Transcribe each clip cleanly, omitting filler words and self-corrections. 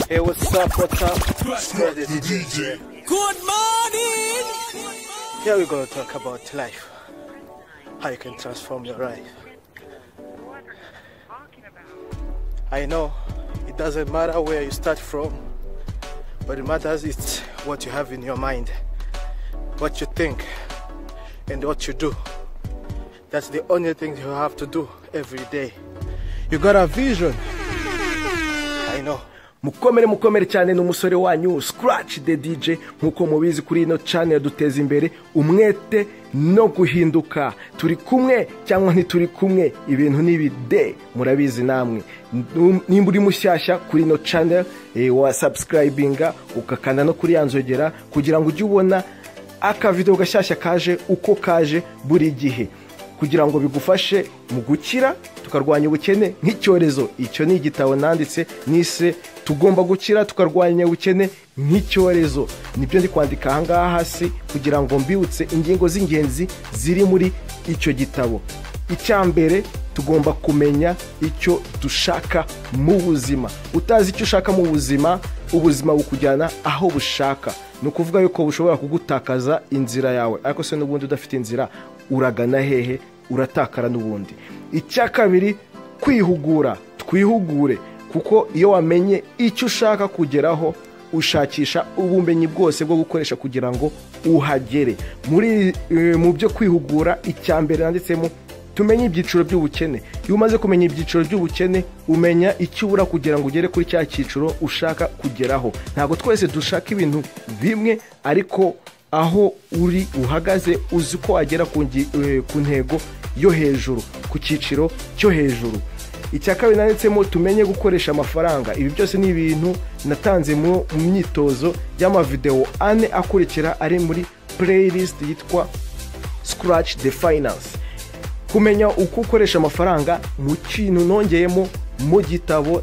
Hey, what's up, what's up? DJ. Good morning! Here we're gonna talk about life. How you can transform your life. I know it doesn't matter where you start from, but it matters it's what you have in your mind, what you think, and what you do. That's the only thing you have to do every day. You got a vision. I know. Mukomere, mukomere cyane, ni umusore wanyu Scratch the DJ. Nkuko mubizi, kuri ino channel duteza imbere umwete no guhinduka. Turi kumwe cyangwa ntituri kumwe, ibintu n'ibide murabizi namwe. Nimba uri mushyashya kuri ino channel, wa subscribinga, ukakanda no kuri ya nzogera kugira ngo ujye ubona akavideo gashyashya kaje uko kaje buri gihe, kugira ngo bigufashe mu gukira tukarwanya ubukene nk'icyorezo. Icyo ni igitabo nanditse nise "Tugomba gukira tukarwanya ubukene nk'icyorezo". Nibyo ndi kwandika ahangaha hasi kugira ngo mbibutse ingingo z'ingenzi ziri muri icyo gitabo. Icya mbere, tugomba kumenya icyo dushaka mu buzima. Utazi icyo ushaka mu buzima, ubuzima bukujyana aho bushaka. Ni ukuvuga yuko bushobora kugutakaza inzira yawe. Ariko se n'ubundi udafite inzira uragana hehe? Uratakara n'ubundi. Icya kabiri, kwihugura. Twihugure, kuko iyo wamenye icyo ushaka kugeraho, ushakisha ubumenyi bwose bwo gukoresha kugira ngo uhagere. Muri mu byo kwihugura, icya mbere nanditsemo, tumenye ibyiciro by'ubukene. Iyo umaze kumenya ibyiciro by'ubukene, umenya icyo ubura kugira ngo ugere kuri cya cyiciro ushaka kugeraho. Ntabwo twese dushaka ibintu bimwe, ariko aho uri uhagaze uzi ko wagera ku ntego yo hejuru, ku cyiciro cyo hejuru. Icya kabiri nanditsemo, tumenye gukoresha amafaranga. Ibi byose ni ibintu natanze mu myitozo y'amavideo ane akurikira ari muri playlist yitwa Scratch the Finance. Kumenya uko ukoresha amafaranga, mu kintu nongeyemo mu gitabo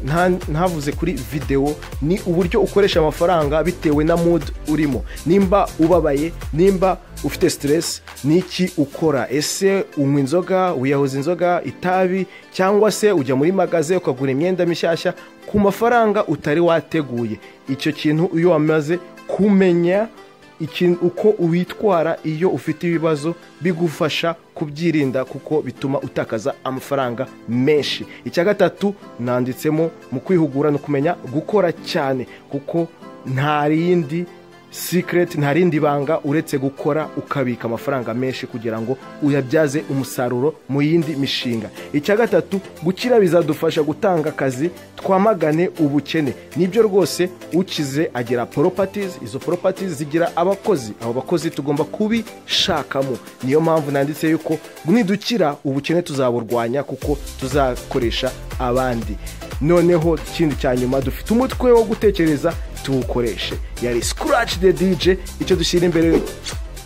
ntavuze kuri videwo, ni uburyo ukoresha amafaranga bitewe na mood urimo. Nimba ubabaye, nimba ufite stress, niki ukora? Ese unywa inzoga, wiyahuza inzoga, itabi, cyangwa se ujya muri magasin ukagura imyenda mishyashya ku mafaranga utari wateguye? Icyo kintu, iyo wamaze kumenya uko witwara iyo ufite ibibazo, bigufasha kubyirinda, kuko bituma utakaza amafaranga menshi. Icya gatatu nanditsemo mu kwihugura no kumenya gukora cyane, kuko nta rindi secret, nta rindi banga uretse gukora ukabika amafaranga menshi kugira ngo uyabyaze umusaruro mu yindi mishinga. Icya gatatu, gukira bizadufasha gutanga akazi, twamagane ubukene. Nibyo rwose, ukize agira properties, izo properties zigira abakozi, abo bakozi tugomba kubishakamo. Niyo mpamvu nanditse yuko nidukira ubukene tuzaburwanya, kuko tuzakoresha abandi. Noneho ikindi cya nyuma, dufite umutwe wo gutekereza, tuwukoreshe. Yari Scratch the DJ. Icyo dushyira imbere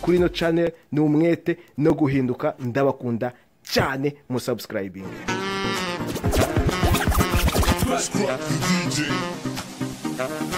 kuri ino channel ni umwete no guhinduka. Ndabakunda cyane, mu subscribing. Scratch the DJ.